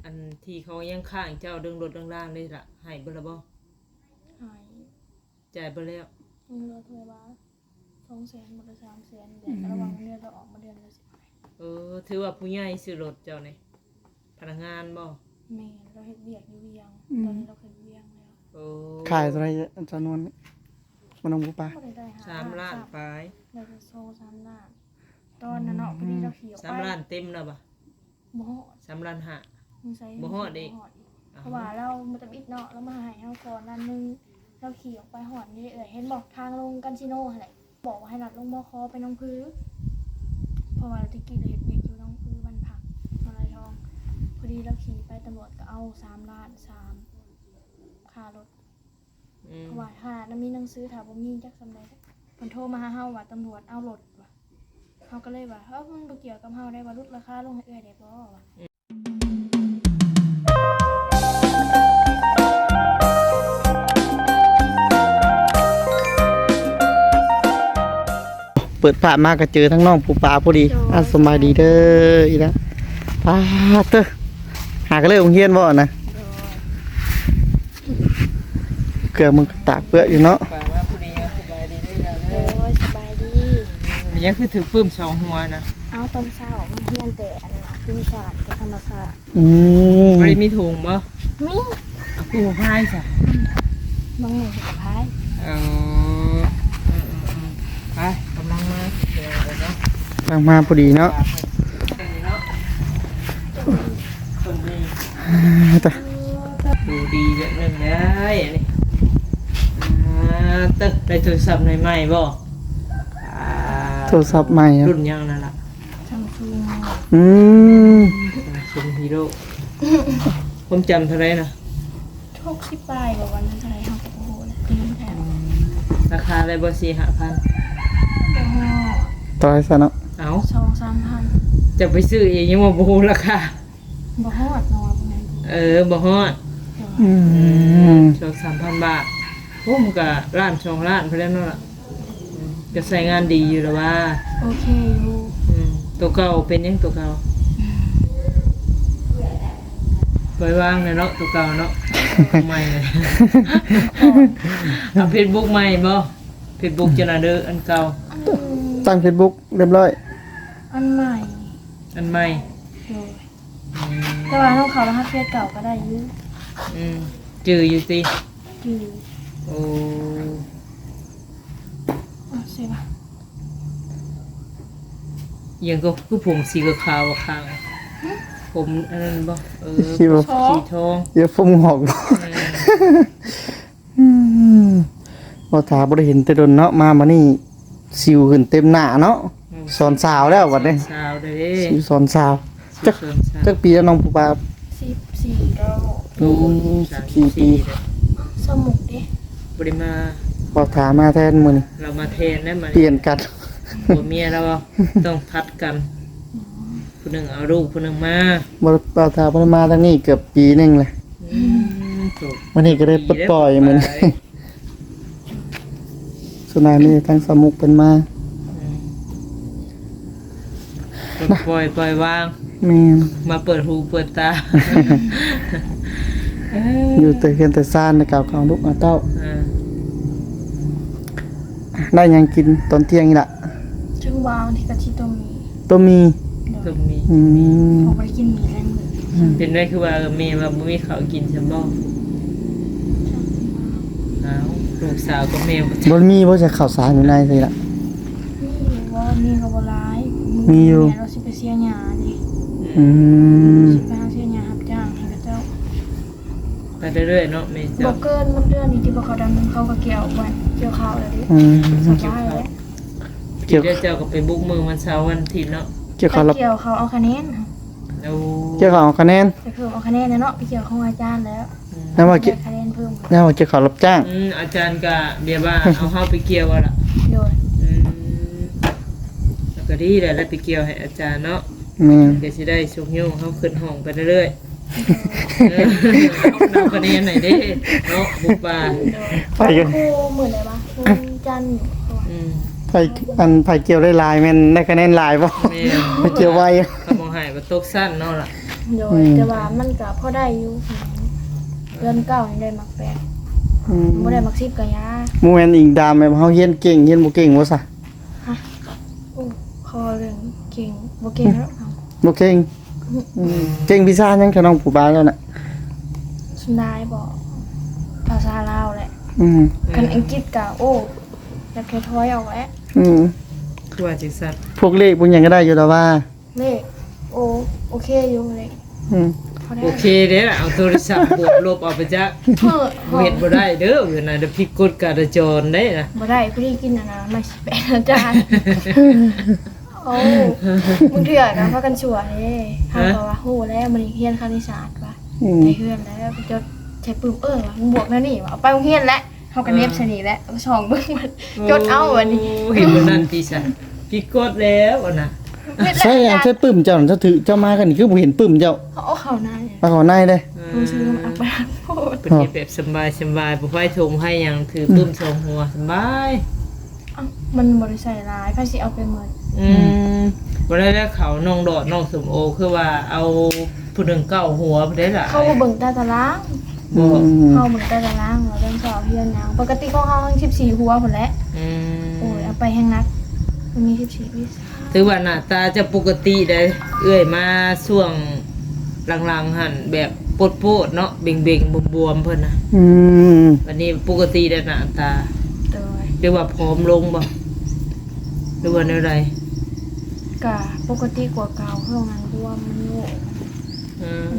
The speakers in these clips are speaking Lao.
ອັນທີ່ເຂົາຍັງຄ້າງເຈົ້າເລື່ອງລົດເລື່ອງລາງເດ້ລະ ໃຫ້ເບິດລະບໍ່? ໃຫ້ ຈ່າຍເບິດແລ້ວ? ຍັງເຫຼືອເທົ່າໃດວະ? ສອງແສນ ບໍ່ໄດ້ ສາມແສນ ແບບ ອືມ ລະຫວ່າງເດືອນລະອອກມາເດືອນລະສິບ. ເອີ ຖືວ່າຜູ້ໃຫຍ່ຊື້ລົດເຈົ້ານີ້ ພະນັກງານບໍ່? ແມ່ນ ລາວເຮັດວຽກຢູ່ວຽງ ອືມ ຕອນນີ້ລາວເຮັດວຽງແລ້ວ. ໂອ້ ຂາຍເທົ່າໃດຈຳນວນນີ້ ມັນຕ້ອງຜູ້ປາ? ບໍ່ໄດ້ໄດ້ ສາມລ້ານປາຍ ໄດ້ແຕ່ສອງສາມລ້ານ ຕອນນັ້ນເນາະ. ອືມ ພໍດີລາວຂີ່ອອກໄປ ສາມລ້ານເຕັມແລ້ວບໍ່? ບໍ່ຮອດ ສາມລ້ານຫ້າ ບໍ່ຮອດເດ້ ບໍ່ຮອດອີກ ເພາະວ່າລາວບໍ່ທຳອິດເນາະ ລາວມາໃຫ້ເຮົາກ່ອນລ້ານໜຶ່ງ ລາວຂີ່ອອກໄປຮອດນີ້ເອື້ອຍ ເຫັນບໍ່ ທາງລົງການຊີໂນຫັ້ນແຫຼະ ບອກວ່າໃຫ້ລັດລົງ ບຂ ໄປໜອງຜື ເພາະວ່າແຕ່ກີ້ລາວເຮັດວຽກຢູ່ໜອງຜື ບ້ານພັກ ນາລາຍທອງ. ພໍດີລາວຂີ່ໄປ ຕຳຫຼວດກໍເອົາສາມລ້ານສາມ ຄ່າລົດ ອືມ ເພາະວ່າຖ້າລາວມີໜັງສື ຖ້າບໍ່ມີຈັກສ່ຳໃດ. ເພິ່ນໂທມາຫາເຮົາວ່າຕຳຫຼວດເອົາລົດວ່າ ເຮົາກໍເລີຍວ່າ ເອີ ມັນບໍ່ກ່ຽວກັບເຮົາໄດ໋ ວ່າຫຼຸດລາຄາລົງໃຫ້ເອື້ອຍໄດ້ບໍ່ວ່າ. ເປີດພາບມາກໍເຈີທັງນ້ອງປູປາພໍດີ. ໂດຍ ອ່າ ສະບາຍດີເດີອີ່ຫຼ້າ. ປາດເຕີ ຫາກໍເລີກໂຮງຮຽນບໍ່ນະ? ໂດຍ ເກືອບມັນກໍຕາກເປື້ອຢູ່ເນາະ. ສະບາຍດີເດີ. ໂດຍ ສະບາຍດີ. ມັນຍັງຄືຖືກປຶ້ມສອງຫົວນະ? ເອົາ ຕອນເຊົ້າມາຮຽນແຕ່ອັນນັ້ນ ຄະນິດສາດກັບທຳມະຊາດ. ອືມ ບໍ່ໄດ້ມີຖົງບໍ່? ມີ. ເອົາ ຄືບໍ່ພາຍຊະ? ບາງມື້ກໍພາຍ. ເອີ ເອີໆໆ ໄປ ກຳລັງມາ ເດີເນາະ ກຳລັງມາພໍດີເນາະ. ເອີ ເນາະ ຄົນດີ ອ່າ ຕະ ຜູ້ດີແບບນັ້ນໄດ໋ ອັນນີ້ ອ່າ ຕະ ໄດ້ໂທລະສັບໃໝ່ໆບໍ່? ອ່າ ໂທລະສັບໃໝ່ ລຸ້ນຫຍັງນັ້ນລະ? ຊັມຊຸງ. ອືມ ຊັມຊຸງຮີໂຣ. ຄວາມຈຳເທົ່າໃດນະ? ຫົກສິບປາຍບໍ່ ວ່າມັນເທົ່າໃດ ເຮົາກໍບໍ່ຮູ້ແຫຼະ. ອືມ ລາຄາໄດ້ບໍ່ ສີ່ຫ້າພັນ? ບໍ່ຮອດ. ເທົ່າໃດຊະເນາະ? ເອົ້າ ສອງສາມພັນ. ຈະໄປຊື້ເອງຍັງວ່າບໍ່ຮູ້ລາຄາ. ບໍ່ຮອດເນາະ ວ່າບໍ່ແມ່ນ. ເອີ ບໍ່ຮອດ. ໂດຍ. ອືມ ສອງສາມພັນບາດ. ໂອ້ ມັນກະລ້ານສອງລ້ານພຸ້ນແຫຼະເນາະ. ອືມ ກະໃຊ້ງານດີຢູ່ລະວ່າ. ໂອເຄຢູ່. ອືມ ໂຕເກົ່າເປັນຫຍັງໂຕເກົ່າ? ປ່ອຍວາງແລ້ວເນາະ ໂຕເກົ່າເນາະ. ໃໝ່ ເອົາເຟສບຸກໃໝ່ບໍ່? ເຟສບຸກເຈົ້ານະເດີ ອັນເກົ່າ. ອືມ ຕັ້ງເຟສບຸກຮຽບຮ້ອຍ. ອັນໃໝ່ ອັນໃໝ່. ໂດຍ. ອືມ ແຕ່ວ່ານ້ອງເຂົາລະຫັດເຟສເກົ່າກໍໄດ້ຢູ່. ອືມ ຈື່ຢູ່ຕິ? ຈື່. ໂອ້ ອາ ໃຊ່ປະ? ຫຍັງກໍຄືຜົມສີຂາວໆ ຂ້າງ ຫຶ? ຜົມອັນນັ້ນບໍ່? ເອີ ສີທອງ. ເອີ ຜົມງອກ. ອືມ ບໍ່ຖ້າບໍ່ໄດ້ເຫັນແຕ່ດົນເນາະ ມາມື້ນີ້ ສິວຂຶ້ນເຕັມໜ້າເນາະ. ອືມ ສອນສາວແລ້ວບັດນີ້ ສອນສາວເດ້ ສິວສອນສາວ. ຈັກ ສິວສອນສາວ. ຈັກປີແລ້ວນ້ອງພູຜາ? ສິບສີ່ແລ້ວ. ໂອ້ ສິບສີ່ປີ. ສາວມຸກເດ້ ບໍ່ໄດ້ມາ. ບໍ່ຖ້າມາແທນມື້ນີ້ ລາວມາແທນແລ້ວ ມາ ປ່ຽນກັນ. ຜົວເມຍລາວຕ້ອງຜັດກັນ ຜູ້ໜຶ່ງເອົາລູກ ຜູ້ໜຶ່ງມາ. ບໍ່ ບໍ່ຖ້າບໍ່ໄດ້ມາທາງນີ້ເກືອບປີໜຶ່ງແລ້ວ. ອືມ ໂທ້ ມື້ນີ້ກໍໄດ້ປົດປ່ອຍມື້ນີ້. ສຸນາມີທັງສາວມຸກເພິ່ນມາ ອືມ ປົດປ່ອຍ ປ່ອຍວາງ. ແມ່ນ ມາເປີດຫູເປີດຕາ. ເອີ ຢູ່ແຕ່ເຮືອນແຕ່ຊານ ແລ້ວກໍເອົາລູກເອົາເຕົ້າ. ເອີ ໄດ້ຫຍັງກິນຕອນທ່ຽງນີ້ລະ? ເຊິ່ງວ່າບາງທີກໍຊິຕົ້ມໝີ່. ຕົ້ມໝີ່. ໂດຍ ຕົ້ມໝີ່. ອືມ ເຮົາບໍ່ໄດ້ກິນໝີ່ຫຼາຍມື້. ອືມ ເປັນໄດ້ຄືວ່າ ເອີ ແມ່ວ່າບໍ່ມີເຂົ້າກິນຊັ້ນບໍ່? ອ້າວ ລູກສາວກັບແມ່ບໍ່ ບໍ່ມີບໍ່ ຈະເຂົ້າສານຢູ່ໃນຊີ້ລະ? ມີຢູ່ບໍ່? ມີກໍບໍ່ຫຼາຍ. ມີຢູ່ ແມ່ລາວຊິໄປເສຍຫຍ້າເດ້. ອືມ ຊິໄປຫາເສຍຫຍ້າຮັບຈ້າງໃຫ້ເຂົາເຈົ້າ. ໄປເລື້ອຍໆເນາະແມ່ເຈົ້າ. ບໍ່ເກີນໝົດເດືອນນີ້ທີ່ພວກເຂົາດຳ ເຂົາກໍກ່ຽວອອກໄປ ກ່ຽວເຂົ້າແລ້ວເດ້. ອືມ ສະບາຍແລ້ວ. ກ່ຽວ ເຈົ້າກໍໄປບຸກມື້ວັນເສົາວັນອາທິດເນາະ. ກ່ຽວເຂົ້າ ໄປກ່ຽວເຂົ້າເອົາຄະແນນ. ໂອ້ ກ່ຽວເຂົ້າເອົາຄະແນນ. ໄປເພີ່ມເອົາຄະແນນແລ້ວເນາະ ໄປກ່ຽວຂອງອາຈານແລ້ວ. ອືມ ແລ້ວວ່າ ໄດ້ຄະແນນເພີ່ມ. ແລ້ວວ່າກ່ຽວເຂົ້າຮັບຈ້າງ. ອືມ ອາຈານກໍແບບວ່າເອົາເຮົາໄປກ່ຽວແລ້ວ. ໂດຍ. ອືມ ແລ້ວກໍດີແຫຼະ ໄດ້ໄປກ່ຽວໃຫ້ອາຈານເນາະ. ແມ່ນ ກໍຊິໄດ້ຊຸກຍູ້ເຮົາຂຶ້ນຫ້ອງໄປເລື້ອຍໆ. ເອີ ເອົາຄະແນນໃຫ້ເດ້ເນາະ ບຸກບາ. ໂດຍ ໄປກັນ ຄູມື້ໃດວະ? ວັນຈັນ. ອືມ ໃຜ ອັນ ໃຜກ່ຽວໄດ້ຫຼາຍແມ່ນໄດ້ຄະແນນຫຼາຍບໍ່? ແມ່ນ ໃຜກ່ຽວໄວ ຄັນບໍ່ໃຫ້ກໍຕົກຊັ້ນເນາະລະ. ໂດຍ ອືມ ແຕ່ວ່າມັນກໍພໍໄດ້ຢູ່ ເດືອນເກົ້ານີ້ໄດ້ໝາກແປດ ອືມ ບໍ່ໄດ້ໝາກສິບກໍຢ່າ. ບໍ່ແມ່ນອີງຕາມແບບເຮົາຮຽນເກັ່ງ ຮຽນບໍ່ເກັ່ງບໍ່ຊະ? ຮະ? ໂອ້ ຂໍເລື່ອງເກັ່ງ ບໍ່ເກັ່ງແລ້ວເຮົາ ບໍ່ເກັ່ງ. ອືມ ອືມ ເກັ່ງວິຊາຫຍັງ ຂະນ້ອງປູປາເຈົ້ານະ? ສ່ວນຫຼາຍບໍ ພາສາລາວແຫຼະ. ອືມ ຄັນອັງກິດກະ ໂອ້ ຢາກຖອຍໆອອກແຫຼະ. ອືມ ຄືວ່າຈັ່ງຊັ້ນ ພວກເລກພວກຫຍັງກໍໄດ້ຢູ່ແລ້ວວ່າ ເລກ ໂອ ໂອເຄຢູ່ເລກ. ອືມ ພໍໄດ້ ໂອເຄເດ້ ເອົາໂທລະສັບບວກລົບເອົາໄປຈັກ ເອີ ບໍ່ເຮັດບໍ່ໄດ້ເດີ ເວລານະ ດຽວຜິດກົດຈະລາຈອນໄດ້ນະ. ບໍ່ໄດ້ ພໍດີກິນອັນນັ້ນ ໄມ້ສິບແປດ ອາຈານ. ໂອ້ ບາງເທື່ອກໍພາກັນຊົ່ວເດ້ ເຮົາກໍວ່າຮູ້ແລ້ວ ມື້ນີ້ຮຽນຄະນິດສາດວ່າ ອືມ ໄປເຮືອນແລ້ວ ໄປຈົດໃສ່ປຶ້ມ ເອີ ວ່າມັນບວກແນວນີ້ວ່າ ເອົາໄປໂຮງຮຽນແຫຼະ ເຮົາກໍເນັບໃສ່ນີ້ແຫຼະ ເອົາສ່ອງເບິ່ງ ຈົດເອົາບັດນີ້. ໂອ້ ເຫັນແບບນັ້ນຕິຊະ ຜິດກົດແລ້ວຫັ້ນນະ. ໃສ່ອັນໃສ່ປຶ້ມເຈົ້ານັ້ນ ເຈົ້າຖືກ ເຈົ້າມາກັນນີ້ຄືບໍ່ເຫັນປຶ້ມເຈົ້າ? ເອົາເຂົ້າໃນ ເອົາເຂົ້າໃນເດ້. ອືມ ເພິ່ນເຮັດແບບສະບາຍໆ ບໍ່ໄຟຖົງໄຟຫຍັງ ຖືປຶ້ມສອງຫົວ ສະບາຍ. ເອົ້າ ມັນບໍ່ໄດ້ໃສ່ຫຼາຍ ໃຜຊິເອົາໄປໝົດ? ອືມ ອືມ ບໍ່ໄດ້ແລ້ວ ເຂົານ້ອງດອດ ນ້ອງສົມໂອ ຄືວ່າເອົາຜູ້ໜຶ່ງເກົ້າຫົວພຸ້ນເດ້ລະ. ເຂົາບໍ່ເບິ່ງຕາຕະລາງ ບໍ່ ອືມ ເຮົາເບິ່ງຕາຕະລາງວ່າເດືອນເຊົ້າຮຽນຫຍັງ ປົກກະຕິຂອງເຮົາຍັງສິບສີ່ຫົວພຸ້ນແຫຼະ. ອືມ ໂອ້ຍ ເອົາໄປແຮງໜັກ ມັນມີສິບສີ່ວິຊາ. ຖືວ່າໜ້າຕາເຈົ້າປົກກະຕິໄດ໋ ເອື້ອຍມາຊ່ວງຫຼັງໆຫັ້ນແບບໂປດໆເນາະ ເບັງໆບວມໆເພິ່ນນະ. ອືມ ອັນນີ້ປົກກະຕິໄດ໋ໜ້າຕາ. ໂດຍ ຫຼືວ່າຜອມລົງບໍ່ ຫຼືວ່າແນວໃດ? ກະປົກກະຕິກວ່າເກົ່າ ເພາະວ່າມັນບວມ ມັນໂງກ. ອືມ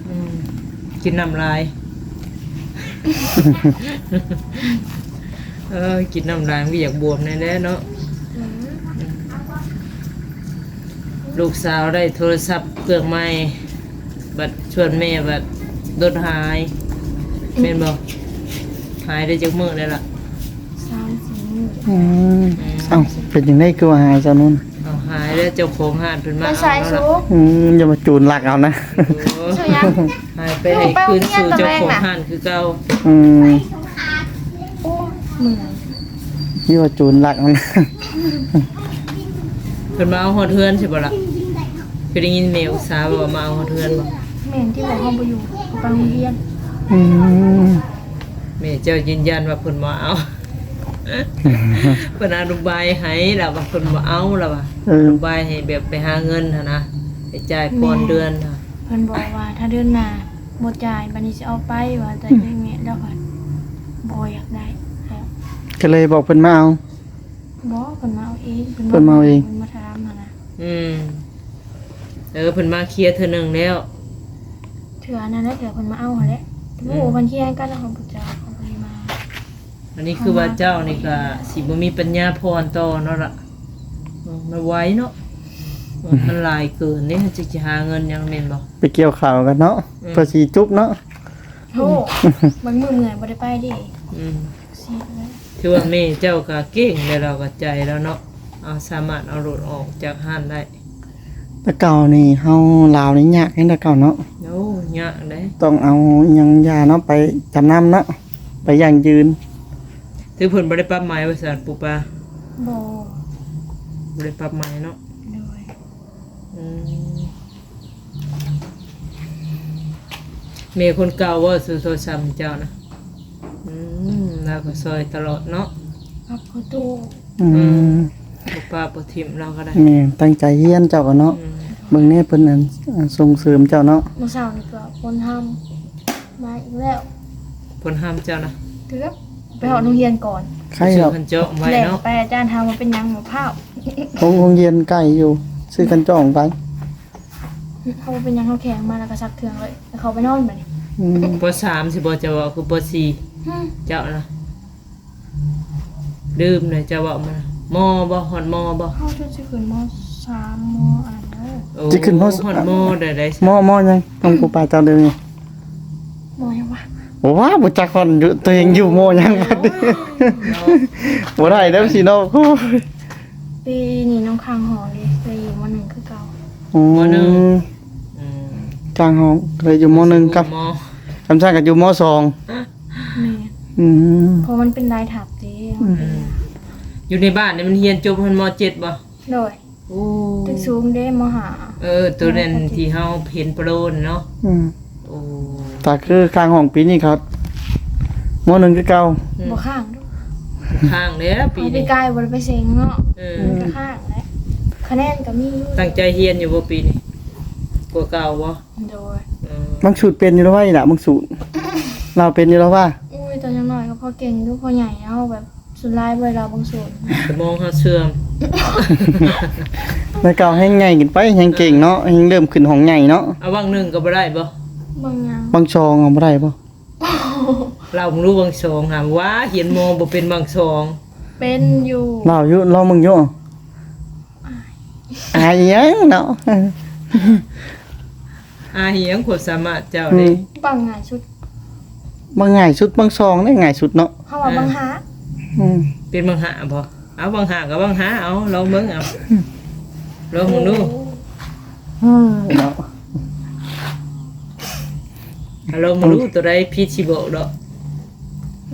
ອືມ ກິນນ້ຳຫຼາຍ ເອີ ກິນນ້ຳຫຼາຍມັນກໍຢາກບວມແດ່ເນາະ. ອືມ ອືມ ລູກສາວໄດ້ໂທລະສັບເຄື່ອງໃໝ່ ບັດຊວນແມ່ບັດລົດຫາຍ ແມ່ນບໍ່? ຫາຍໄດ້ຈັກມື້ແລ້ວລະ? ສາມສີ່ມື້. ອືມ ອືມ ເອົ້າ ເປັນຈັ່ງໃດຄືວ່າຫາຍຊະນຸນ? ເອົາ ຫາຍແລ້ວ ເຈົ້າຂອງຮ້ານເພິ່ນມາເອົາແລ້ວລະ. ອືມ ຢ່າມາໂຈນລັກເອົານະ. ໂອ້ ຫາຍໄປໃຫ້ຄືນສູ່ເຈົ້າຂອງຮ້ານຄືເກົ່າ. ອືມ ໂອ້ ເມື່ອຍ ຢ່າມາໂຈນລັກເອົານະ. ເພິ່ນມາເອົາຮອດເຮືອນຊິບໍ່ລະ? ຄືໄດ້ຍິນແມ່ອຸດສາເວົ້າວ່າມາເອົາຮອດເຮືອນບໍ່? ແມ່ນ ທີ່ວ່າເຮົາບໍ່ຢູ່ ໄປໂຮງຮຽນ. ອືມ ແມ່ເຈົ້າຢືນຢັນວ່າເພິ່ນບໍ່ເອົາ ເພິ່ນອະນຸບາຍໃຫ້ລະວ່າເພິ່ນບໍ່ເອົາລະວ່າ. ເອີ ອະນຸບາຍໃຫ້ແບບໄປຫາເງິນຫັ້ນນະ ໄປຈ່າຍກ່ອນເດືອນນະ. ເພິ່ນບອກວ່າຖ້າເດືອນໜ້າບໍ່ຈ່າຍ ບັດນີ້ຊິເອົາໄປວ່າ. ແຕ່ ອືມ ແມ່ແລ້ວກໍບໍ່ຢາກໄດ້ແລ້ວ ກໍເລີຍບອກເພິ່ນມາເອົາ. ບໍ່ ເພິ່ນມາເອົາເອງ ເພິ່ນມາເອົາເອງ ເພິ່ນມາຖາມຫັ້ນນະ. ອືມ ເອີ ເພິ່ນມາເຄຍເທື່ອໜຶ່ງແລ້ວ ເທື່ອນັ້ນແຫຼະ ເທື່ອເພິ່ນມາເອົາຫັ້ນແຫຼະ. ອືມ ໂອ້ ເພິ່ນເຄຍກັນແລ້ວ ເຮົາບໍ່ຈັກ ເຮົາບໍ່ໄດ້ມາ. ອັນນີ້ຄືວ່າເຈົ້ານີ້ກໍຊິບໍ່ມີປັນຍາຜ່ອນຕໍ່ເນາະລະ. ເອີ ມັນໄວເນາະ ເອີ ມັນຫຼາຍເກີນເດ້ ເຮົາຈະຫາເງິນຫຍັງແມ່ນບໍ່? ໄປກ່ຽວເຂົ້າກັນເນາະ. ອືມ ເພື່ອຊິຈຸບເນາະ. ໂອ້ ບາງມື້ເມື່ອຍບໍ່ໄດ້ໄປເດ້. ອືມ ຊິເລີຍ ຖືວ່າແມ່ເຈົ້າກໍເກັ່ງແລ້ວ ລາວກໍໃຈລາວເນາະ ເອົາ ສາມາດເອົາລົດອອກຈາກຮ້ານໄດ້. ແຕ່ເກົ່ານີ້ເຮົາ ລາວນີ້ຍາກແຮງແຕ່ເກົ່າເນາະ. ໂອ້ ຍາກເດ້ ຕ້ອງເອົາຫຍັງຢ່າເນາະ ໄປຈຳນຳເນາະ ໄປຢັ້ງຢືນ. ຖືເພິ່ນບໍ່ໄດ້ປັບໃໝວ່າຊັ້ນ ປູປາ? ບໍ່ ບໍ່ໄດ້ປັບໃໝເນາະ. ໂດຍ ອືມ ແມ່ຄົນເກົ່າບໍ່ ຊື້ໂທລະສັບໃຫ້ເຈົ້ານະ? ອືມ ລາວກໍຊ່ອຍຕະຫຼອດເນາະ ປັບເຂົ້າຕູ້. ອືມ ອືມ ບໍ່ປະບໍ່ຖິ້ມລາວກໍໄດ້. ແມ່ນ ຕັ້ງໃຈຮຽນເຈົ້າກໍເນາະ. ອືມ ເບິ່ງແດ່ເພິ່ນ ອັນ ສົ່ງເສີມເຈົ້າເນາະ. ມື້ເຊົ້ານີ້ກໍຝົນຫ້ຳມາອີກແລ້ວ. ຝົນຫ້ຳເຈົ້ານະ? ເກືອບ ໄປຮອດໂຮງຮຽນກ່ອນ. ໄຄດອກ ຊື້ຂັນຈອງໄວ້ເນາະ. ແລ່ນໄປ ອາຈານຖາມວ່າເປັນຫຍັງ ໝາກພ້າວ. ໂຮງ ໂຮງຮຽນໃກ້ຢູ່ ຊື້ຂັນຈອງໄປ. ເຮົາບໍ່ເປັນຫຍັງ ເຮົາແຂ່ງມາແລ້ວກໍຊັກເຄື່ອງເລີຍ ແລ້ວເຂົ້າໄປນອນບັດນີ້. ອືມ ປໍສາມຊິບໍ່ ເຈົ້າເວົ້າຄືປໍສີ່? ຫື ເຈົ້ານະ ລືມເລີຍ ເຈົ້າເວົ້າມາ ມໍບໍ່ ຮອດມໍບໍ່? ເຮົາຈົນຊິຂຶ້ນມໍສາມ ມໍອັນນັ້ນເດີ. ໂອ້ ຊິຂຶ້ນມໍ ຮອດມໍໃດໆ ມໍ ມໍຫຍັງ ນ້ອງປູປາເຈົ້າເດີນີ້? ມໍຫຍັງວະ? ໂອ້ ບໍ່ຈັກຮອດຢູ່ ຕົວເອງຢູ່ມໍຫຍັງບັດນີ້. ໂອ້ຍ ບໍ່ໄດ້ເດີຊິເນາະ. ໂອ້ຍ ປີນີ້ນ້ອງຄ້າງຫ້ອງເດ້ ເລີຍຢູ່ມໍໜຶ່ງຄືເກົ່າ. ອືມ ມໍໜຶ່ງ. ອືມ ຄ້າງຫ້ອງ ເລີຍຢູ່ມໍໜຶ່ງກັບ ຄັນຊັ້ນກໍຢູ່ມໍສອງ. ແມ່ນ ອືມ ເພາະມັນເປັນລາຍທັບເດ້. ອືມ ຢູ່ໃນບ້ານນີ້ມັນຮຽນຈົບຮອດມໍເຈັດບໍ່? ໂດຍ ໂອ້ ຕຶກສູງເດ້ ມໍຫ້າ ເອີ ໂຕນັ້ນທີ່ເຮົາເຫັນໂປຣນເນາະ ອືມ ໂອ້ ກໍຄືຄ້າງຫ້ອງປີນີ້ເຂົາ ມໍໜຶ່ງຄືເກົ່າ ອືມ ບໍ່ຄ້າງ ຄ້າງແລ້ວປີນີ້ ປີກາຍບໍ່ໄດ້ໄປເສັງເນາະ ເອີ ມັນກໍຄ້າງແຫຼະ ຄະແນນກໍມີຢູ່ ຕັ້ງໃຈຮຽນຢູ່ບໍ່ປີນີ້ ກວ່າເກົ່າບໍ່? ໂດຍ ເອີ ບາງສູດເປັນຢູ່ແລ້ວວ່າອີ່ຫຼະ ບາງສູດ ລາວເປັນຢູ່ແລ້ວວ່າ ໂອ້ຍ ຕອນຍັງນ້ອຍກໍພໍເກັ່ງຢູ່ ພໍໃຫຍ່ເຮົາແບບ ສ່ວນຫຼາຍບໍ່ໄດ້ລາວບາງສູນ ສະໝອງເຮົາເສື່ອມ ແລ້ວກໍແຮ່ງໃຫຍ່ຂຶ້ນໄປ ແຮ່ງເກັ່ງເນາະ ແຮ່ງເລີ່ມຂຶ້ນຫ້ອງໃຫຍ່ເນາະ ເອົາວັງໜຶ່ງກໍບໍ່ໄດ້ບໍ່? ບັງຫຍັງ? ບັງສອງເອົາບໍ່ໄດ້ບໍ່? ລາວບໍ່ຮູ້ບັງສອງຫາ ວ່າຮຽນມໍບໍ່ເປັນບັງສອງ ເປັນຢູ່ ລາວຢູ່ ລອງເບິ່ງຢູ່ ອາຍ ອາຍອີ່ຫຍັງເນາະ? ອາຍອີ່ຫຍັງ ຄວາມສາມາດເຈົ້າເດ້ ອືມ ບັງງ່າຍສຸດ ບັງງ່າຍສຸດ ບັງສອງເດ້ງ່າຍສຸດເນາະ ເຮົາວ່າບັງຫ້າ ອືມ ເປັນບັງຫ້າບໍ່? ເອົາບັງຫ້າກໍບັງຫ້າ ເອົາລອງເບິ່ງ ເອົາ ລອງເບິ່ງດູ ໂອ້ ເນາະ ເອົາລອງເບິ່ງດູ ໂຕໃດຜິດຊິບອກດອກ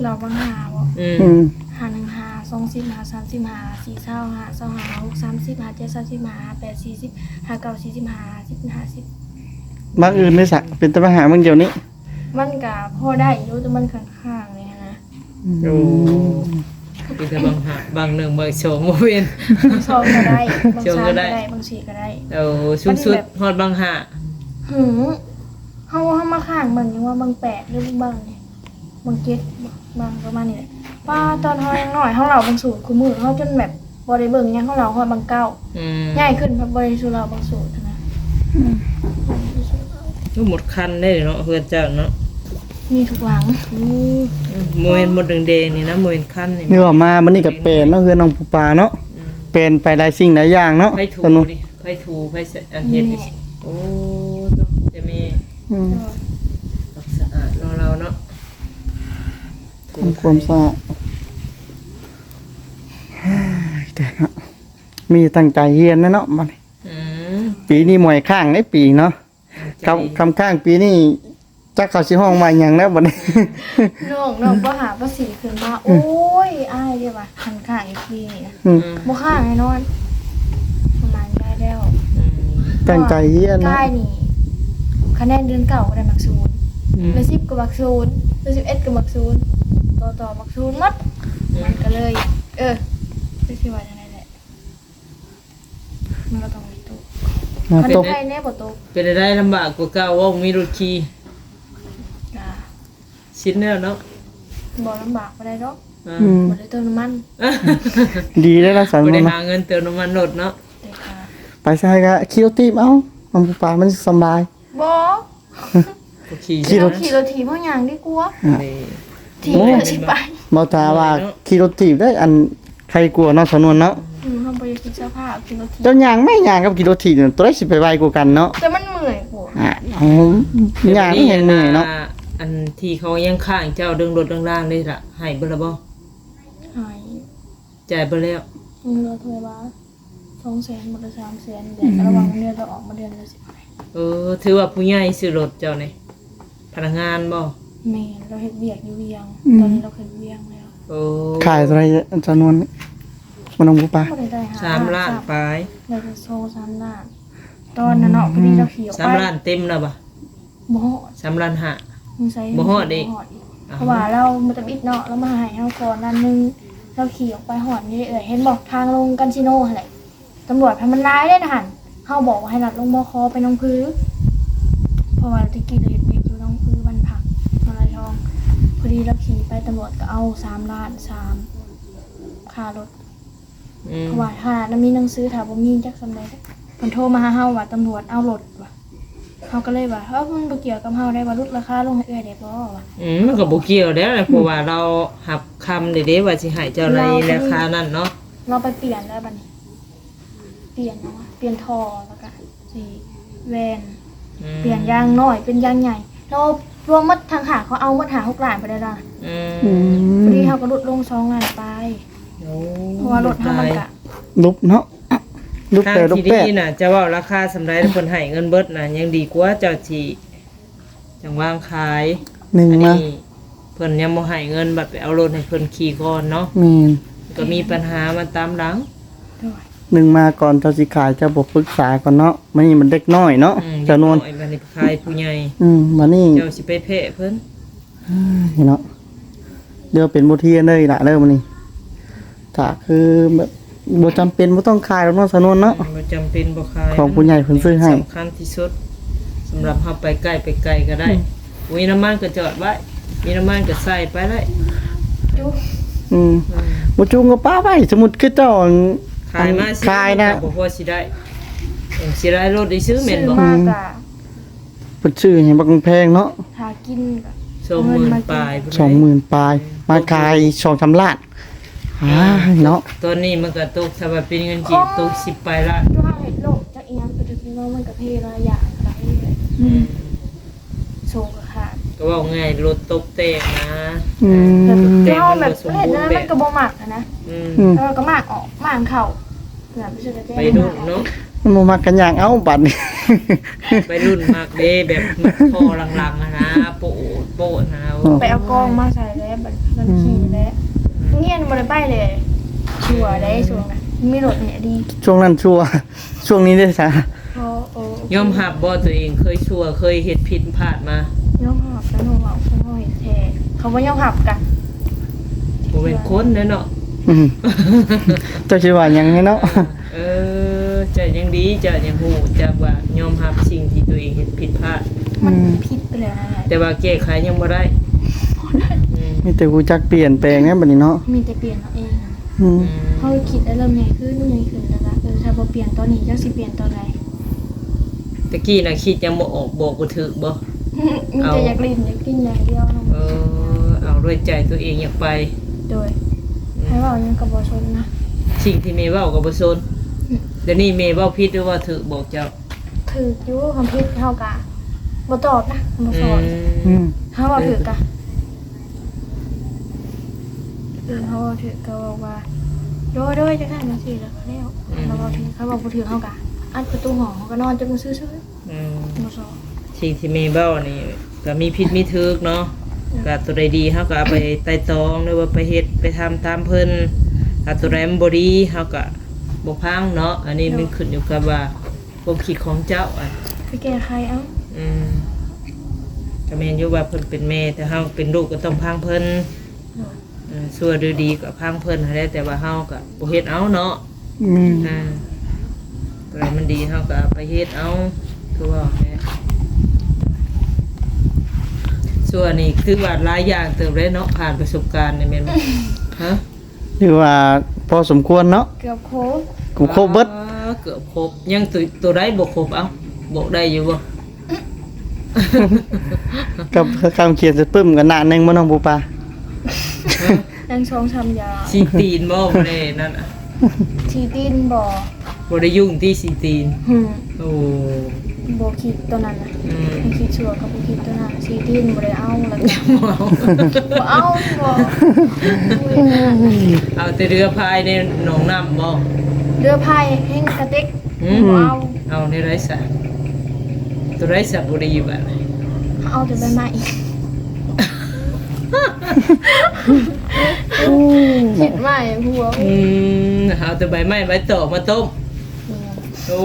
ລາວບັງຫ້າບໍ່? ອືມ ອືມ ຫ້າໜຶ່ງຫ້າ ສອງສິບ ຫ້າສາມສິບຫ້າ ສີ່ຊາວຫ້າ ຊາວຫ້າ ຫົກສາມສິບ ຫ້າເຈັດສາມສິບ ຫ້າແປດສີ່ສິບ ຫ້າເກົ້າສີ່ສິບ ຫ້າສິບຫ້າສິບ ບັງອື່ນເດ້ສະ ເປັນແຕ່ບັງຫ້າບັງດຽວນີ້ ມັນກະພໍໄດ້ຢູ່ ແຕ່ມັນຂ້າງໆນີ້ຫັ້ນນະ ອືມ ໂອ້ ມີແຕ່ບັງຫ້າ ບັງໜຶ່ງ ບັງສອງ ບໍ່ເປັນ ບັງສອງກໍໄດ້ ບັງສາມກໍໄດ້ ບັງສີ່ກໍໄດ້ ໂອ້ ສູງສຸດຮອດບັງຫ້າ ຫື ເຮົາ ເຮົາມາຄ້າງເບິ່ງຫຍັງວ່າບັງແປດ ຫຼືບັງນີ້ ບັງເຈັດ ບັງປະມານນີ້ແຫຼະ ປ້າ ຕອນເຮົາຍັງນ້ອຍ ເຮົາເລົ່າບັງສູດ ຄູ່ມື້ເຮົາຈົນແບບ ບໍ່ໄດ້ເບິ່ງຫຍັງ ເຮົາເລົ່າຮອດບັງເກົ້າ ອືມ ໃຫຍ່ຂຶ້ນພັດບໍ່ໄດ້ສູ່ເລົ່າບັງສູດຫັ້ນນະ ອືມ ທັງໝົດຄັນເດ້ເນາະ ເຮືອນເຈົ້າເນາະ ມີທຸກຫຼັງ ອືມ ບໍ່ແມ່ນໝົດແດງໆນີ້ນະ ບໍ່ແມ່ນຄັນນີ້ ນີ້ວ່າມາມື້ນີ້ກໍແປນເນາະ ເຮືອນນ້ອງປູປາເນາະ ອືມ ແປນໄປຫຼາຍສິ່ງຫຼາຍຢ່າງເນາະ ໃຜຖູ ໃຜຖູ ໃຜສະ ອັນເຮັດ ແມ່ ໂອ້ ແຕ່ແມ່ ອືມ ສະອາດເນາະ ລາວເນາະ ທຳຄວາມສະອາດ ແຕ່ເນາະ ມີຕັ້ງໃຈຮຽນແລ້ວເນາະ ບັດນີ້ ອືມ ປີນີ້ບໍ່ໃຫ້ຄ້າງເດ້ປີເນາະ ຕັ້ງໃຈ ຄຳ ຄຳຄ້າງປີນີ້ ຈັກເຂົາຊິຮ້ອງວ່າຫຍັງແລ້ວບັດນີ້ ນ້ອງ ນ້ອງ ປໍຫ້າ ປໍສີ່ຂຶ້ນມາ ອືມ ໂອ້ຍ ອ້າຍເດ້ວ່າ ຄັນຄ້າງອີກປີນີ້ນະ ອືມ ບໍ່ຄ້າງແນ່ນອນ ປະມານໄດ້ແລ້ວ ອືມ ຕັ້ງໃຈຮຽນເນາະ ກາຍນີ້ ຄະແນນເດືອນເກົ້າກໍໄດ້ມັກສູນ ອືມ ເດືອນສິບກໍມັກສູນ ເດືອນສິບເອັດກໍມັກສູນ ຕໍ່ໆມັກສູນໝົດ ອືມ ມັນກໍເລີຍ ເອີ ຈັກຊິວ່າຈັ່ງໃດແຫຼະ ມັນກໍຕ້ອງມີຕົກ ມາຕົກ ຄັນໄດ້ແນ່ບໍ່ຕົກ ເປັນໄດ້ລຳບາກກວ່າເກົ່າ ບໍ່ມີລົດຂີ່ ກະຊິນແລ້ວເນາະ ບໍ່ລຳບາກປານໃດດອກ ອືມ ອືມ ບໍ່ໄດ້ເຕີມນ້ຳມັນ ດີແລ້ວລະສັນ ບໍ່ໄດ້ຫາເງິນເຕີມນ້ຳມັນລົດເນາະ ແຕ່ກະ ໄປໃສກະຂີ່ລົດຖີບເອົາ ນ້ອງປູປາ ມັນສະບາຍ ບໍ່ ຂີ່ ຂີ່ລົດ ຂີ່ລົດຖີບເຮົາຍ່າງດີກວ່າ ອືມ ທີ່ ໂອ້ຍ ຊິໄປ ບໍ່ຖ້າວ່າຂີ່ລົດຖີບໄດ້ ອັນ ໄຄກວ່າເນາະ ສາວນວນເນາະ ອືມ ເຮົາບໍ່ຢາກຄິດສະພາບຂີ່ລົດຖີບ ເຈົ້າຍ່າງໄໝ ຍ່າງກັບຂີ່ລົດຖີບ ໂຕໃດຊິໄປໄວກວ່າກັນເນາະ ແຕ່ມັນເມື່ອຍກວ່າ ອ່າ ເຮົາຍ່າງແຮງເມື່ອຍເນາະ ອັນທີ່ເຂົາຍັງຄ້າງເຈົ້າເລື່ອງລົດເລື່ອງລາງເດ້ລະ ໃຫ້ເບິດລະບໍ່? ໃຫ້ ຈ່າຍເບິດແລ້ວ ຍັງເຫຼືອເທົ່າໃດວະ? ສອງແສນ ບໍ່ໄດ້ສາມແສນ ແບບ ອືມ ລະຫວ່າງເດືອນລະອອກມາເດືອນລະສິບ ເອີ ຖືວ່າຜູ້ໃຫຍ່ຊື້ລົດເຈົ້ານີ້ ພະນັກງານບໍ່? ແມ່ນ ລາວເຮັດວຽກຢູ່ວຽງ ອືມ ຕອນນີ້ລາວເຮັດວຽງແລ້ວ ເອີ ຂາຍເທົ່າໃດຈຳນວນນີ້ ບໍ່ນ້ອງຜູ້ປາ? ບໍ່ໄດ້ໄດ້ ສາມລ້ານປາຍ ໄດ້ແຕ່ສອງສາມລ້ານ ຕອນນັ້ນເນາະ ອືມ ພໍດີລາວຂີ່ອອກໄປ ສາມລ້ານເຕັມແລ້ວບໍ່? ບໍ່ຮອດ ສາມລ້ານຫ້າ ບໍ່ຮອດອີກ ເພາະວ່າລາວບໍ່ທຳອິດເນາະ ລາວມາໃຫ້ເຮົາກ່ອນລ້ານໜຶ່ງ ລາວຂີ່ອອກໄປຮອດນີ້ເອື້ອຍ ເຫັນບໍ່ ທາງລົງການຊີໂນຫັ້ນແຫຼະ ຕຳຫຼວດຫັ້ນມັນຫຼາຍເດ້ນະຫັ້ນ ເຮົາບອກວ່າໃຫ້ລັດລົງ ມຄ ໄປໜອງຜື ເພາະວ່າແຕ່ກີ້ລາວເຮັດວຽກຢູ່ໜອງຜື ບ້ານພັກ ນະຄອນລາຍທອງ ພໍດີລາວຂີ່ໄປ ຕຳຫຼວດກໍເອົາສາມລ້ານສາມ ຄ່າລົດ ອືມ ເພາະວ່າຖ້າລາວມີໜັງສື ຖ້າບໍ່ມີຈັກສ່ຳໃດ ເພິ່ນໂທມາຫາເຮົາວ່າຕຳຫຼວດເອົາລົດວ່າ ເຮົາກໍເລີຍວ່າ ເອີ ມັນບໍ່ກ່ຽວກັບເຮົາໄດ໋ ວ່າຫຼຸດລາຄາລົງໃຫ້ເອື້ອຍໄດ້ບໍ່ວ່າ ອືມ ມັນກໍບໍ່ກ່ຽວແລ້ວ ເພາະວ່າລາວຮັບຄຳເດ້ ເດ້ວ່າຊິໃຫ້ເຈົ້າໃນລາຄານັ້ນເນາະ ລາວໄປປ່ຽນແລ້ວບັດນີ້ ປ່ຽນຫຍັງວະ ປ່ຽນທໍ່ ແລ້ວກໍຊິແວ່ນ ອືມ ປ່ຽນຢາງນ້ອຍເປັນຢາງໃຫຍ່ ລວມໝົດທັງຫ້າ ເຂົາເອົາໝົດຫ້າຫົກລ້ານພຸ້ນແຫຼະລະ ອືມ ພໍດີເຮົາກໍຫຼຸດລົງສອງລ້ານປາຍ ໂອ້ ເພາະວ່າລົດເຮົາມັນກະ ຫຼຸດເນາະ ຫຼຸດແຕ່ ທາງທີ່ດີນະ ເຈົ້າເວົ້າລາຄາສ່ຳໃດ ເພິ່ນໃຫ້ເງິນເບິດນະ ຍັງດີກວ່າເຈົ້າຊິຈັ່ງວາງຂາຍ ໜຶ່ງມາ ອັນນີ້ເພິ່ນຍັງບໍ່ໃຫ້ເງິນ ບັດໄປເອົາລົດໃຫ້ເພິ່ນຂີ່ກ່ອນເນາະ ແມ່ນ ກໍມີບັນຫາມາຕາມຫຼັງ ໂດຍ ໜຶ່ງມາກ່ອນເຈົ້າຊິຂາຍ ເຈົ້າບໍ່ປຶກສາກ່ອນເນາະ. ມານີ້ມັນເດັກນ້ອຍເນາະ ອືມ ເຈົ້ານວນ ເດັກນ້ອຍ ບັດນີ້ຂາຍຜູ້ໃຫຍ່ ອືມ ມານີ້ ເຈົ້າຊິໄປແພ້ເພິ່ນ ເອີ ເນາະ. ດຽວເປັນບົດຮຽນເດີອີ່ຫຼ້າເດີມື້ນີ້ ຖ້າຄືແບບບໍ່ຈຳເປັນບໍ່ຕ້ອງຂາຍດອກເນາະ ສາວນວນເນາະ. ອືມ ບໍ່ຈຳເປັນບໍ່ຂາຍ ຂອງຜູ້ໃຫຍ່ເພິ່ນຊື້ໃຫ້ ສຳຄັນທີ່ສຸດສຳລັບເຮົາໄປໃກ້ໄປໄກກໍໄດ້. ອືມ ມີນ້ຳມັນກໍຈອດໄວ້ ມີນ້ຳມັນກໍໃສ່ໄປໄດ້. ຈຸ ອືມ ອືມ ບໍ່ຈຸກໍປະໄວ້. ສົມມຸດຄືເຈົ້າ ຂາຍມາ ຂາຍນະ ບໍ່ພໍຊິໄດ້ ເອີ ເສຍດາຍລົດໄດ້ຊື້ແມ່ນບໍ່? ຊື້ມາກໍ ອືມ ເພິ່ນຊື້ໃຫ້ບັກແພງເນາະ ຫາກິນກໍສອງໝື່ນປາຍ ສອງໝື່ນປາຍ ມາຂາຍສອງສາມລ້ານ. ອ້າຍເນາະ ຕອນນີ້ມັນກໍຕົກ ຖ້າວ່າເປັນເງິນກີບຕົກສິບປາຍລ້ານ. ຕົວເຮົາເຮັດໂລກຈັກອີ່ຫຍັງ ກໍຖືວ່າມັນກໍເພຫຼາຍຢ່າງໄປ. ອືມ ໂຊກະຂາດ ກໍເວົ້າງ່າຍລົດຕົກແຕກນະ. ອືມ ແບບ ຕົວເຮົາແບບເຮັດແນວນັ້ນມັນກໍບໍ່ມັກຫັ້ນນະ. ອືມ ແຕ່ວ່າກໍມັກອອກ ມັກເຂົ້າ ໄວລຸ້ນເນາະ ມັນບໍ່ມັກກັນຫຍັງ ເອົ້າ ບັດນີ້ ໄວລຸ້ນມັກເດ້ ແບບມັກທໍ່ຫຼັງໆຫັ້ນນະ ໂປະໂປະນະ. ໄປເອົາກອງມາໃສ່ແລ້ວ ບັດມັນຂີ່ແລ້ວ. ອືມ ໂຮງຮຽນບໍ່ໄດ້ໄປເລີຍ ຊົ່ວໄດ໋ຊ່ວງນັ້ນ ມີລົດນີ້ດີ ຊ່ວງນັ້ນຊົ່ວ ຊ່ວງນີ້ເດ້ຊະ? ໂອ້ ໂອ້ ຍອມຮັບບໍ່ຕົວເອງເຄີຍຊົ່ວ ເຄີຍເຮັດຜິດພາດມາ? ຍອມຮັບ ແຕ່ເຮົາເວົ້າ ເຮົາເຮັດແທ້ ເຂົາບໍ່ຍອມຮັບກະ ບໍ່ແມ່ນຄົນເດ້ເນາະ. ອືມ ເຈົ້າຊິວ່າຫຍັງເນາະ. ເອີ ເຈົ້າຍັງດີ ເຈົ້າຍັງຮູ້ຈັກວ່າຍອມຮັບສິ່ງທີ່ຕົວເອງເຮັດຜິດພາດ. ມັນ ອືມ ຜິດໄປແລ້ວນະ ແຕ່ວ່າແກ້ໄຂຍັງບໍ່ໄດ້. ອືມ ມີແຕ່ຮູ້ຈັກປ່ຽນແປງແນວບັດນີ້ເນາະ ມີແຕ່ປ່ຽນເອົາເອງ. ອືມ ອືມ ເຮົາຄິດໄດ້ເລີ່ມໃຫຍ່ຂຶ້ນ ໃຫຍ່ຂຶ້ນ ແລ້ວກໍ ເອີ ຖ້າບໍ່ປ່ຽນຕອນນີ້ ຈັກຊິປ່ຽນຕອນໃດ? ຕະກີ້ນະຄິດຫຍັງບໍ່ອອກ ບອກບໍ່ຖືກບໍ່? ມີແຕ່ຢາກຫຼິ້ນຢາກກິນຢ່າງດຽວ. ເອີ ເອົາດ້ວຍໃຈຕົວເອງຢາກໄປ. ໂດຍ ອືມ ໃຜເວົ້າຫຍັງກໍບໍ່ສົນນະ ສິ່ງທີ່ແມ່ເວົ້າກໍບໍ່ສົນ. ອືມ ດຽວນີ້ແມ່ເວົ້າຜິດຫຼືເວົ້າຖືກບອກເຈົ້າ? ຖືກຢູ່ ຄຳຜິດເຮົາກະບໍ່ຕອບນະ ບໍ່ສອນ. ອືມ ອືມ ເຮົາເວົ້າຖືກກະ ເອີ ເຮົາເວົ້າຖືກກໍບອກວ່າ ໂດຍ ໂດຍ ຈັ່ງຊັ້ນຈັ່ງຊີ້ ແລ້ວກໍແລ້ວ. ອືມ ເຮົາເວົ້າຖືກ ເຮົາເວົ້າບໍ່ຖືກ ເຮົາກະອັດປະຕູຫ້ອງ ເຮົາກໍນອນຈົນມື້ຊື່ໆ. ອືມ ບໍ່ຊອບ ສິ່ງທີ່ແມ່ເວົ້ານີ້ກໍມີຜິດມີຖືກເນາະ. ເອີ ກໍຕົວໃດດີເຮົາກໍເອົາໄປໄຕ່ຕອງ ຫຼືວ່າໄປເຮັດໄປທຳຕາມເພິ່ນ. ຖ້າຕົວໃດມັນບໍ່ດີເຮົາກໍບໍ່ຟັງເນາະ. ອັນນີ້ມັນຂຶ້ນຢູ່ກັບວ່າຄວາມຄິດຂອງເຈົ້າ ອັນ ໄປແກ້ໄຂເອົາ. ອືມ ກໍແມ່ນຢູ່ວ່າເພິ່ນເປັນແມ່ ແຕ່ເຮົາເປັນລູກກໍຕ້ອງຟັງເພິ່ນ. ໂດຍ ເອີ ຊົ່ວຫຼືດີກໍຟັງເພິ່ນຫັ້ນແຫຼະ ແຕ່ວ່າເຮົາກໍບໍ່ເຮັດເອົາເນາະ. ອືມ ອ່າ ຕົວໃດມັນດີເຮົາກໍໄປເຮັດເອົາ ຄືວ່າແຫຼະ. ຊົ່ວນີ້ຖືວ່າຫຼາຍຢ່າງເຕີບເດ້ເນາະ ຜ່ານປະສົບການນີ້ແມ່ນບໍ່? ຮະ? ຖືວ່າພໍສົມຄວນເນາະ ເກືອບຄົບ ເກືອບຄົບເບິດ. ອ່າ ເກືອບຄົບ ຍັງຕົວ ຕົວໃດບໍ່ຄົບ? ເອົ້າ ບອກໄດ້ຢູ່ບໍ່? ກັບຄຳຂຽນໃສ່ປຶ້ມກັນໜ້າໜຶ່ງບໍ່ ນ້ອງປູປາ? ຮະ? ຍັງສອງສາມຢ່າງ. ສີຕີນບໍ່? ບໍ່ໄດ້ນັ້ນອະ ສີຕີນບໍ່? ບໍ່ໄດ້ຫຍຸ້ງຕິສີຕີນ? ຫື ໂອ້ ບໍ່ຄິດຕົວນັ້ນນະ. ອືມ ຄິດຊົ່ວກໍບໍ່ຄິດຕົວນັ້ນ ສີຕີນບໍ່ໄດ້ເອົາ ແລ້ວກໍບໍ່ເອົາ ບໍ່ເອົາບໍ່. ເອົາແຕ່ເຮືອພາຍໃນໜອງນ້ຳບໍ່? ເຮືອພາຍແຮ່ງກະຕິກ. ຫື ບໍ່ເອົາ. ເອົາແນວໃດຊະ? ຕົວໃດຊະບໍ່ດີບາດນີ້? ເອົາແຕ່ໃບໄມ້. ຄິດໄມ້ຫົວ. ອືມ ເອົາແຕ່ໃບໄມ້ໃບຕອກມາຕົ້ມ. ແມ່ນ. ໂອ້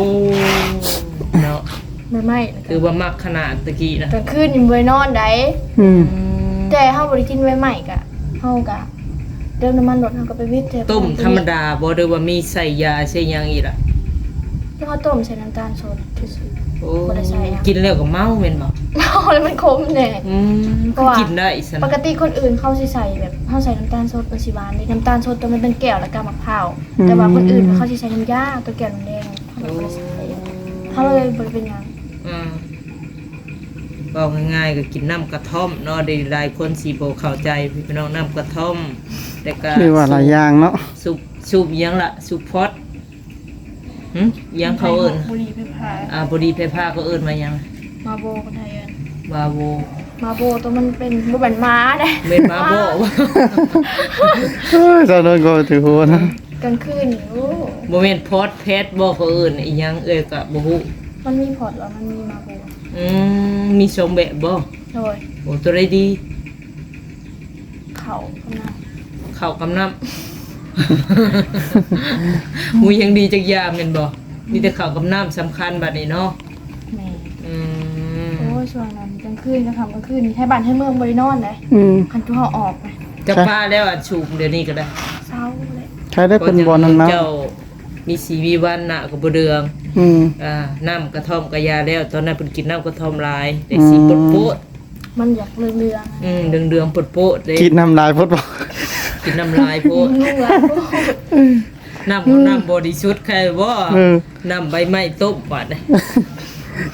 ເນາະ ໃບໄມ້ ຄືວ່າມັກຂະໜາດຕະກີ້ນະ ກາງຄືນຍັງບໍ່ໄດ້ນອນໃດ. ອືມ ແຕ່ເຮົາບໍ່ໄດ້ກິນໃບໄມ້ກະ ເຮົາກະ ເຕີມນ້ຳມັນລົດເຮົາກໍໄປວິດແທ້. ຕົ້ມທຳມະດາບໍ່ ຫຼືວ່າມີໃສ່ຢາໃສ່ຫຍັງອີກລະ? ເຮົາຕົ້ມໃສ່ນ້ຳຕານສົດຊື່ໆ. ໂອ້ ບໍ່ໄດ້ໃສ່ຫຍັງ. ກິນແລ້ວກໍເມົາແມ່ນບໍ່? ເມົາແລ້ວມັນຂົມແດ່. ອືມ ຄືກິນໄດ້ຊັ້ນນະ? ປົກກະຕິຄົນອື່ນເຂົາຊິໃສ່ແບບ ເຮົາໃສ່ນ້ຳຕານສົດມັນຊິຫວານເດ້ ນ້ຳຕານສົດຕົວມັນເປັນແກ້ວ ແລ້ວກໍໝາກພ້າວ. ອືມ ແຕ່ວ່າຄົນອື່ນເຂົາຊິໃສ່ນ້ຳຢາ ຕົວແກ້ວນ້ຳແດງ ເຮົາບໍ່ໄດ້ໃສ່ ເຮົາເລີຍບໍ່ໄດ້ເປັນຫຍັງ. ອ່າ ເວົ້າງ່າຍໆກໍກິນນ້ຳກະທ້ອມເນາະ ເດ ຫຼາຍຄົນຊິບໍ່ເຂົ້າໃຈພີ່ນ້ອງ ນ້ຳກະທ້ອມ ແລ້ວກໍ ມີວ່າຫຼາຍຢ່າງເນາະ ສູບ ສູບຫຍັງລະ ສູບພອດ ຫຶ ຫຍັງເຂົາເອີ້ນ ບຸຫຼີ່ໄຟຟ້າ ອ່າ ບຸຫຼີ່ໄຟຟ້າເຂົາເອີ້ນວ່າຫຍັງ? ມາໂບ ຄົນໄທເອີ້ນ ມາໂບ ມາໂບ ຕົວມັນເປັນ ບໍ່ແມ່ນໝາເດ້ ແມ່ນມາໂບ. ເອີ ຊາວນວນກໍຖືກຫົວນະ ກາງຄືນນີ້ ໂອ້ ບໍ່ແມ່ນພອດແພດບໍ່ ເຂົາເອີ້ນອີຫຍັງ ເອື້ອຍກໍບໍ່ຮູ້. ມັນມີພອດ ແລ້ວມັນມີມາໂບ. ອືມ ມີສອງແບບບໍ່? ໂດຍ. ໂອ້ ຕົວໃດດີ? ເຂົ້າກັບນ້ຳ ເຂົ້າກັບນ້ຳ. ບໍ່ມີຫຍັງດີຈັກຢ່າງແມ່ນບໍ່? ມີແຕ່ເຂົ້າກັບນ້ຳສຳຄັນບັດນີ້ເນາະ. ແມ່ນ. ອືມ. ໂອ້ຍ ຊ່ວງນັ້ນກາງຄືນ ກາງຄ່ຳກາງຄືນນີ້ ໄທບ້ານໄທເມືອງບໍ່ໄດ້ນອນເດ້. ອືມ. ຄັນຄືເຮົາອອກນະ ຈະປາແລ້ວ ອັນສູບດຽວນີ້ກໍໄດ້ ເຊົາແລ້ວ. ໃຜໄດ້ເພິ່ນບໍ່ນັ້ນເນາະ ເຈົ້າມີຊີວິດວັນນະກໍບໍ່ເດືອງ. ອືມ. ອ່າ ນ້ຳກະທ່ອມກະຢາແລ້ວ ຕອນນັ້ນເພິ່ນກິນນ້ຳກະທ່ອມຫຼາຍ ແຕ່ສີໂປດໆ. ອືມ. ມັນຢາກເຫຼືອງໆ ອືມ ເຫຼືອງໆໂປດໆເດ້. ກິນນ້ຳຫຼາຍໂພດບໍ່? ກິນນ້ຳຫຼາຍໂພດ ນ້ຳຫຼາຍໂພດ. ນ້ຳ ນ້ຳບໍລິສຸດໃຄບໍ່? ເອີ ນ້ຳໃບໄມ້ຕົ້ມບາດນີ້.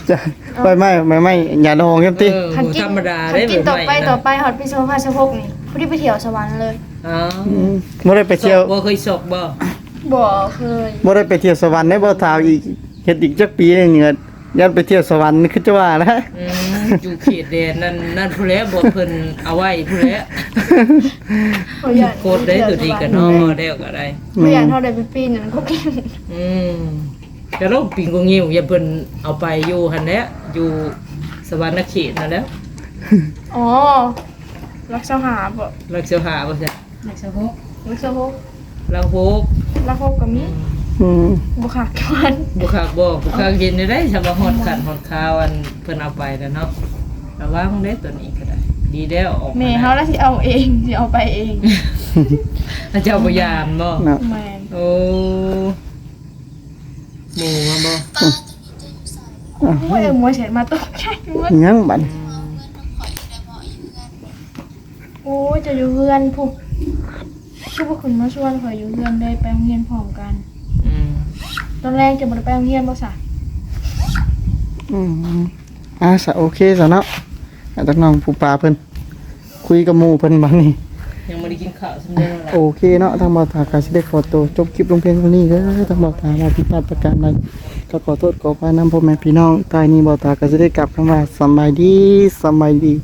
ຈ້ະ ໃບໄມ້ ໃບໄມ້ຢາດອງຈັ່ງຕິ. ເອີ ບໍ່ທຳມະດາເດ້. ຄັນກິນຕໍ່ໄປ ຕໍ່ໄປຮອດປີສອງພັນຊາວຫົກນີ້ ພໍດີໄປທ່ຽວສະຫວັນເລີຍ. ອໍ ອືມ. ບໍ່ໄດ້ໄປທ່ຽວ ບໍ່ເຄີຍຊອກບໍ່? ບໍ່ເຄີຍ. ບໍ່ໄດ້ໄປທ່ຽວສະຫວັນເດ້ ບໍ່ຖ້າອີກ ເຮັດອີກຈັກປີນີ້ ຢ້ານໄປທ່ຽວສະຫວັນຄືຈະວ່ານະ. ອືມ ຢູ່ເຂດແດນນັ້ນ ນັ້ນພຸ້ນແຫຼະ ບໍ່ເພິ່ນເອົາໄວ້ພຸ້ນແຫຼະ. ໂຄດໄດ້ຕົວນີ້ກະເນາະ ເວົ້າແລ້ວກະໄດ້. ບໍ່ຢ້ານເຮົາໄດ້ໄປປີນນັ້ນກໍກິນ. ອືມ ກະລອງປີນກໍງິ້ວ ຢ່າເພິ່ນເອົາໄປຢູ່ຫັ້ນແຫຼະ ຢູ່ສະຫວັນນະເຂດນັ້ນແຫຼະ. ອໍ ຫຼັກຊາວຫ້າບໍ່? ຫຼັກຊາວຫ້າບໍ່ຊະ? ຫຼັກຊາວຫົກ ຫຼັກຊາວຫົກ ຫຼັກຫົກ ຫຼັກຫົກກໍມີ. ອືມ. ບໍ່ຄັກ ບໍ່ຄັກບໍ່? ບໍ່ຄັກເຫັນໄດ້ ຖ້າວ່າຮອດຂັ້ນຮອດຄາວ ອັນເພິ່ນເອົາໄປແລ້ວເນາະ. ລະວັງເດ້ຕົວນີ້ກໍໄດ້ ດີແລ້ວອອກມາ. ແມ່ເຮົາລະຊິເອົາເອງ ຊິເອົາໄປເອງ. ເຈົ້າບໍ່ຢ້ານບໍ່? ເນາະ. ແມ່ນ. ໂອ້ ໝູມາບໍ່? ໂອ້ຍ ໝູເສຍມາຕົກໃຈໝົດ. ຫຍັງບັດ? ອືມ. ໂອ້ຍ ເຈົ້າຢູ່ເຮືອນພຸ້ນ ຄືບໍ່ຂຶ້ນມາຊວນຂ້ອຍຢູ່ເຮືອນເລີຍ ໄປໂຮງຮຽນພ້ອມກັນ. ອືມ. ຕອນແລງເຈົ້າບໍ່ໄດ້ໄປໂຮງຮຽນບໍ່ຊະ? ອືມ. ອ່າ ສະ ໂອເຄຊະເນາະ ໃຫ້ທາງນ້ອງຜູ້ປາເພິ່ນຄຸຍກັບໝູ່ເພິ່ນບາດນີ້. ຍັງບໍ່ໄດ້ກິນເຂົ້າສ່ຳໃດແລ້ວ. ໂອເຄເນາະ ທາງບ່າວຕາກໍຊິໄດ້ຂໍໂຕຈົບຄລິບລົງພຽງເທົ່ານີ້ເດີ. ທາງບ່າວຕາວ່າຜິດພາດປະການໃດ ກໍຂໍໂທດຂໍອະໄພນຳພໍ່ແມ່ພີ່ນ້ອງ. ທ້າຍນີ້ບ່າວຕາກໍຊິໄດ້ກ່າວຄຳວ່າ ສຳບາຍດີ ສຳບາຍດີ.